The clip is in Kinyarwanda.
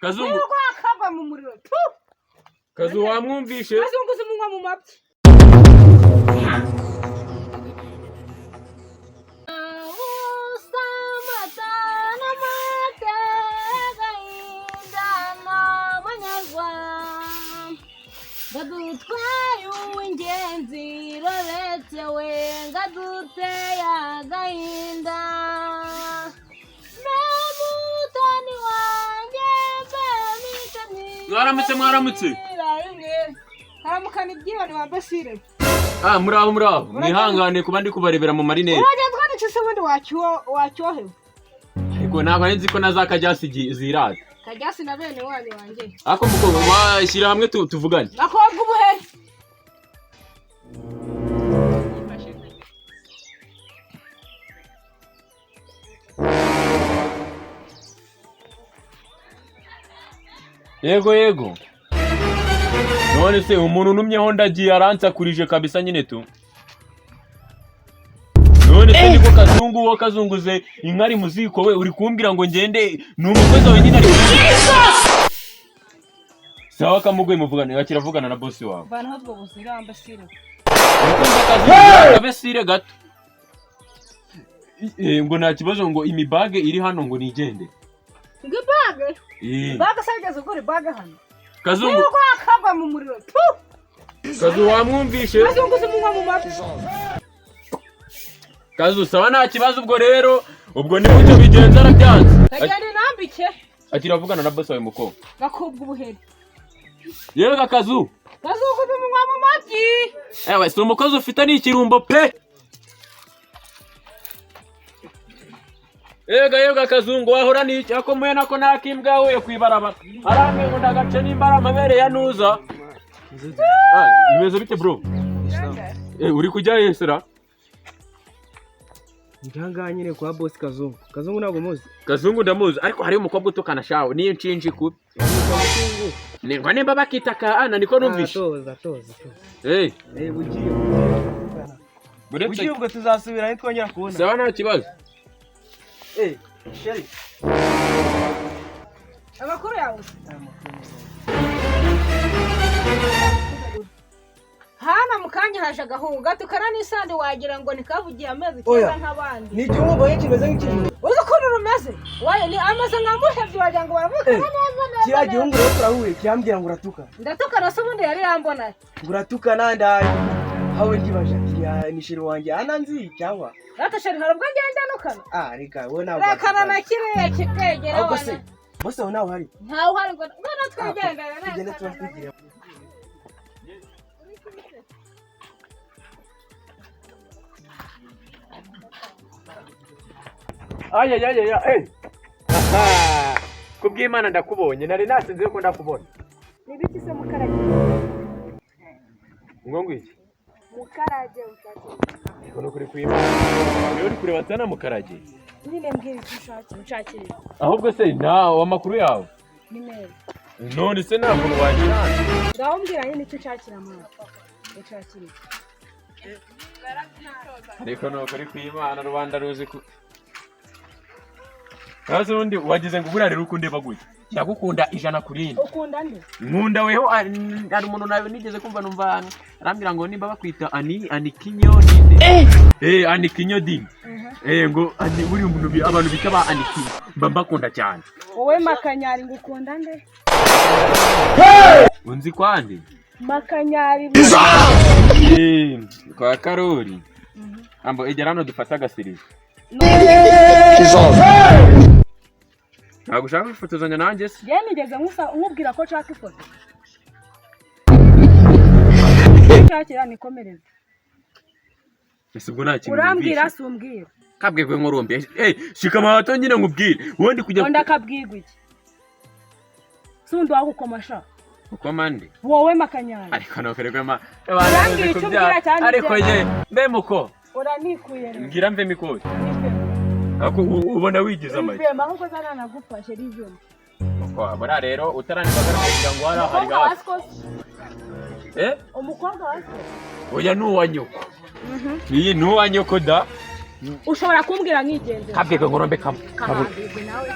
Kazungu. Kagwa mu muriro tu. Kazu, wamwumvishe? Kazunguza umunwa mu mabyi. Ngadutwaye uw'ingenzi roretse we, ngaduteye agahinda. Mbe mutoni wanjye, mbe mico myiza. Mwaramutse, mwaramutse. Haramukana ibyibone wa Basire. Ah, muraho, muraho, mwihangane kuba ndi kubarebera mu marinete. Uragenzwa n'iki se ubundi wacyohewe? Ariko ntabwo nari nzi ko na za kajyasi zirata. Kajyasi na bene wanyu wanjye. Ariko mukobwa, washyira hamwe tuvugane. Bakobwa ubuheri. Yego, yego. None se umuntu unumyeho ndagiye, aransakurije kabisa nyine tu. None se niko Kazungu, wo kazunguze inka ari mu ziko, we uri kumbwira ngo ngende? Ni umukozi wawe nyine ari. Sawa, kamugoye muvugane, yakira vugana na bosi wawe. Vanaho ubwo buzira wa Basire. Urukumva Kazungu, kabe sire gato. Ngo nta kibazo, ngo imibage iri hano ngo nigende. Ngo ibage? Ibage se wigeze ugura ibage hano? Kazungu. Niba kagwa mu muriro tu. Kazu, wamwumvishe? Kazunguza umunwa mu mabyi. Kazu, sawa, nta kibazo. Ubwo rero ubwo ni gutyo bigenza, arabyanze. Kagenda inambike. Akira avugana na boss wawe, mukobwa. Bakobwa ubuheri. Yewe Kazu. Kazunguza umunwa mu mabyi. Ewe, si umukozi ufite, ni ikirumbo pe. Yega yega, Kazungu, wahora n'iki? Ako muye nako nakimbwa yahuye kwibarabara, arambwiye ngo ndagace nimba ari amabere ya nuza. Ah, bimeze bite bro? Uri kujya yesera? Njangaha nyine kwa boss Kazungu. Kazungu ntabwo muzi? Kazungu ndamuzi, ariko hariyo umukobwa utukana shawe, niyo nshinji kubi. Kazungu. Nirwa nimba bakita ka ana, niko numvishe. Toza, toza, toza. Ugiye. Buretse. Ugiye, ubwo tuzasubira nitwongera kubona. Sawa, nta kibazo. Chérie. Amakuru yawe? Hano mu kanya haje agahungu gatukana n'isandi, wagira ngo ntikavugiye amezi Oya. 9 nk'abandi. Ni igihungu mbonye kimeze nk'ikijura. Uzi ukuntu rumeze? Wayo ni ameze nka muhebyi, wagira ngo baramukana neza neza. Kiriya Neza. gihungu rero turahuye, kirambwira ngo uratukana. Ndatukana se ubundi yari yambona? Ngo uratukana, ndaye. Aho ndibaje ati ya ni chérie wanjye ana nzi cyangwa? Rata chérie, hari ubwo ngenda nukana? Ah, reka wowe ntabwo. Rekana na kiriya kikegera. Ahubwo se Wana. Bose aho nawe uhari. Ntawe uhari ngo twigendere. Tugende tuba twigira. Ayayayaya, eh. Aha. Kubw'Imana ndakubonye, nari nasinze ko ndakubona. Ni biki se Mukarage? Ngo ngwiki? Mukarage ushakira. Ariko no kuri kw'Imana. Niyo uri kureba sana Mukarage. Nyine mbwira icyo ushakira, unshakira. Ahubwo se nawe amakuru yawe? Ni meza. None se nta muntu wagira hano? Ngaho mbwira nyine icyo ushakira mwana, unshakira iki? Ariko ni ukuri kw'Imana, rubanda ruzi ku. Hasi ubundi wagize ngo buriya rero ukundeba gutya. Ndagukunda 100%. Ukunda nde? Nkunda weho, hari umuntu nawe nigeze kumva, numva arambwira ngo nimba bakwita ani Anikinyo ninde? Anikinyo dini. Ngo ani buri muntu abantu bita ba Anikinyo mba mbakunda cyane. Wowe Makanyari, ngo ukunda nde? Unzi kwande? Makanyari. Kwa Karori. Ambo egera hano dufate agasirizo. Ntabwo ushaka kwifotozanya nanjye se? Njyewe nigeze nkubwira ko nshaka ifoto? Nshakira nikomereze. Ese ubwo nta kintu Urambwira wumvishe? si umbwira. Kabwebwe nkurumbi. Shikama hato nyine nkubwire. Ubundi kujya Ngo ndakabwirwa iki? Si undi wagukomasha? Uko mande? Wowe Makanyari. Ariko nuko ma. Urambwira icyo umbwira cyane. Ariko ye, mbe muko. Uranikuye rero. Mbwira mve mikoti. Ako ubona wigize amagi. Rivema ahubwo zana nagufashe rivema. Uko buriya rero utaranibagara kugira ngo hari ahari Umukobwa wa hafi. Sikosi. Eh? Umukobwa wa Sikosi. Oya, ni uwa nyoko. Iyi ni uwa nyoko da. Ushobora kumbwira nkigendera. Kabwebwe nkurombe kamwe. Kahambirwe nawe.